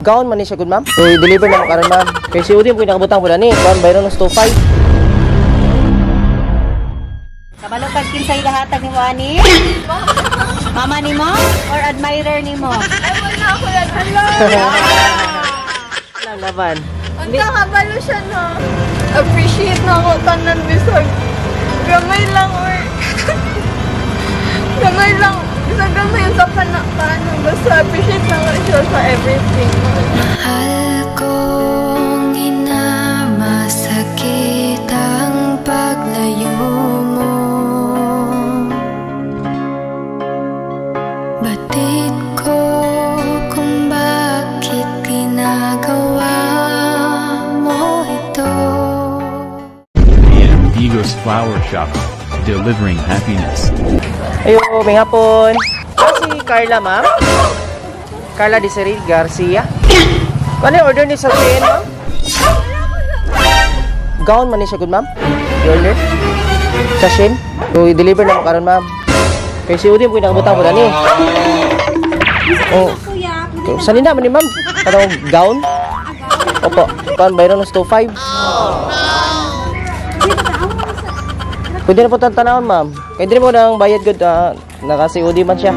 Gown man ni siya gud, ma'am. So i-deliver na mo karon, ma'am. Kay si Udi mo nakabutang po ni. Kuan bayron ng 25. Kabalo kag kinsay gahatag nimo ani? Mama nimo or admirer nimo? Ay, wala ako yan. Hala! Lang laban. Unta kabalo siya, no? Appreciate na ako tanan bisag. Gamay lang or gamay lang. Bisag gamay yung sa paano. Basta appreciate na ako siya sa everything. Mahal kong ina, masakit ang paglayo mo. Batid ko kung bakit ginagawa mo ito. AM Digos Flower Shop, delivering happiness. Ayo, may hapon. Si Carla, ma'am. Carla Desiree Garcia. Ano yung order ni sa CN, ma'am? Gown man ni siya gud, ma'am. I-order. Sa Shein. So i-deliver na mo karon, ma'am. Kay si Udi mo nakabutang po ni. Oh. Sanina man ni, ma'am. Kanang gown? Opo. Kuan bayron ng 25. Pwede na po tanawon, ma'am. Kay diri mo nang bayad gud, naka si Udi man siya.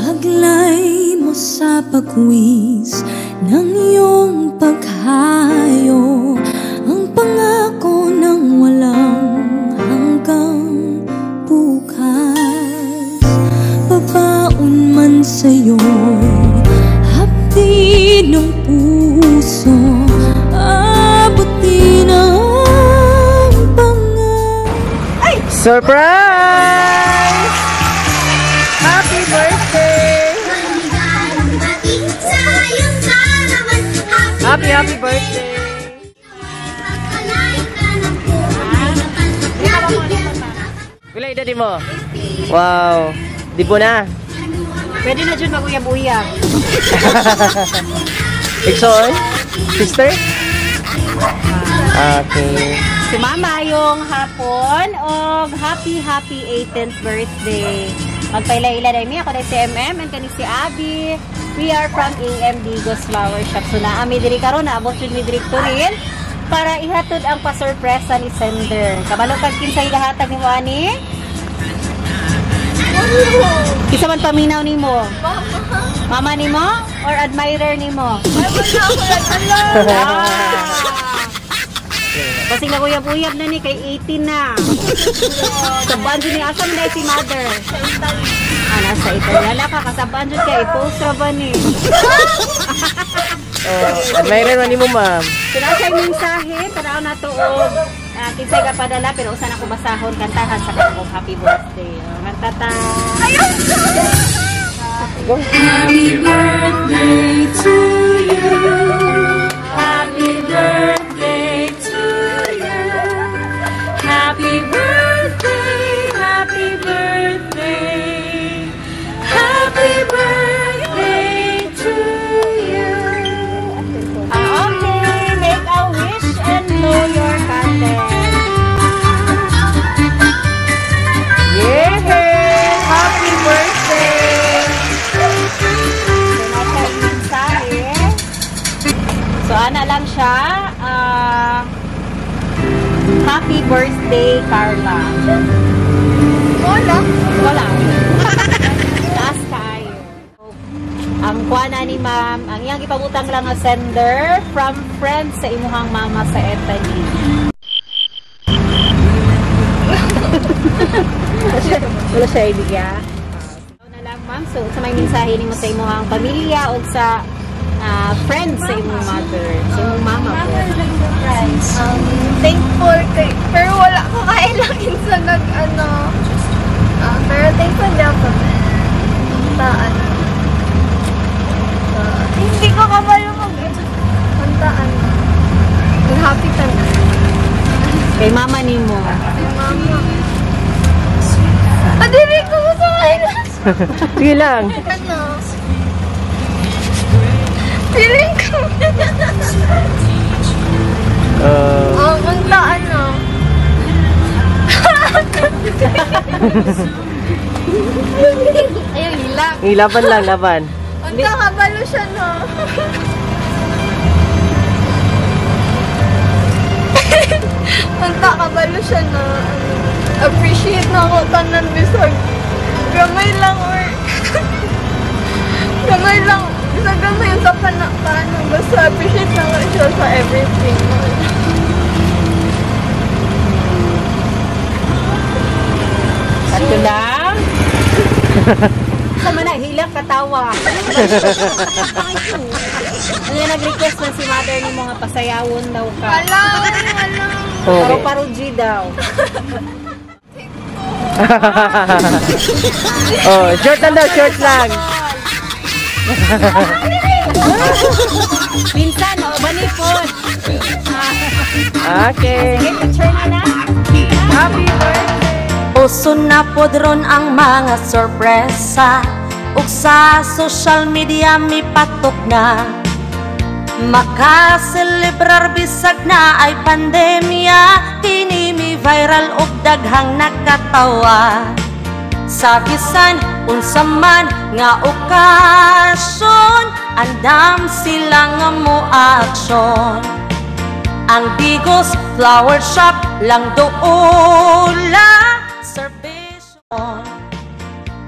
Taglay mo sa pagwis ng iyong paghayo, ang pangako ng walang hanggang bukas. Babaon man sa'yo, hapdi ng puso, abutin ang pangako. Surprise! Happy birthday! Happy, happy birthday! Pila edad mo? Wow! Di po na? Pwede na dyan mag-uyab-uyab. Iksoy? Sister? Okay. Si Mama yung hapon og happy happy 18th birthday. Magpaila-ila dahil mi. Ako dahil si MM and kani si Abby. We are from AM Digos Flower Shop. So naami diri karon, naabot jud mi diri turin para ihatod ang pasurpresa ni sender. Kabalo kag kinsay gahatag nimo ani? Kinsa man paminaw nimo? Mama nimo or admirer nimo? Ay, wala ako yan. Hala! Kasi naguyab-uyab na ni kay 18 na. Sabaan jud ni asa man dai si mother. Ah, nasa Italy. Hala ka kasabaan jud kay i-post ra ba ni? Oh, admirer man nimo, ma'am. So na siya mensahe, tanaw na to og kinsay ka padala pero usa na ko basahon kantahan sa akong happy birthday. Oh, kanta ta. Go. Happy birthday to you. Happy birthday to you. Happy birthday, happy birthday. Happy birthday to you. Okay, make a wish and blow your candle. Yay! Happy birthday! So, nasa mensahe. So, ana lang siya. Happy birthday, Carla. Wala. Wala. Taas kaayo. Ang kuha na ni ma'am, ang iyang ipabutang lang nga sender from friend sa imuhang mama sa Italy. Wala siya ibigya. So, na lang, ma'am. So, sa may mensahe nimo sa imuhang pamilya o sa friend sa imong mother, sa imong mama po. Thankful kay, pero wala ko kailangan sa nag, ano, pero thankful na ako. Ta, ano, hindi ko kabalo mag, kanta, ano, happy ka na. Kay mama nimo. Kay mama. Adiri ko sa kailangan. Sige lang. Ano? Feeling ko. Oh, kanta ano. Ayun, hilak. Laban lang, laban. Unta kabalo siya, no? siya na ano, appreciate na ako tanan bisag gamay lang or gamay lang, bisag gamay sa pana paano, basta appreciate na ako siya sa everything. Ato lang. Sa mana hilak katawa. Ano, nag-request man si mother ni mga pasayawon daw ka. Wala, wala. Okay. Paro-paro G daw. Oh, short lang daw, short lang. Minsan, o, banipon. Okay. Sige, picture na na. Happy birthday! Uso na pod ron ang mga sorpresa ug sa social media mipatok na. Makaselebrar bisag na ay pandemya, kini mi viral ug daghang nakatawa. Sa bisan unsa man nga okasyon, andam sila nga mo aksyon. Ang Digos Flower Shop lang doula serbisyo.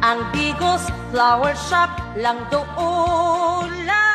Ang Digos Flower Shop lang doula.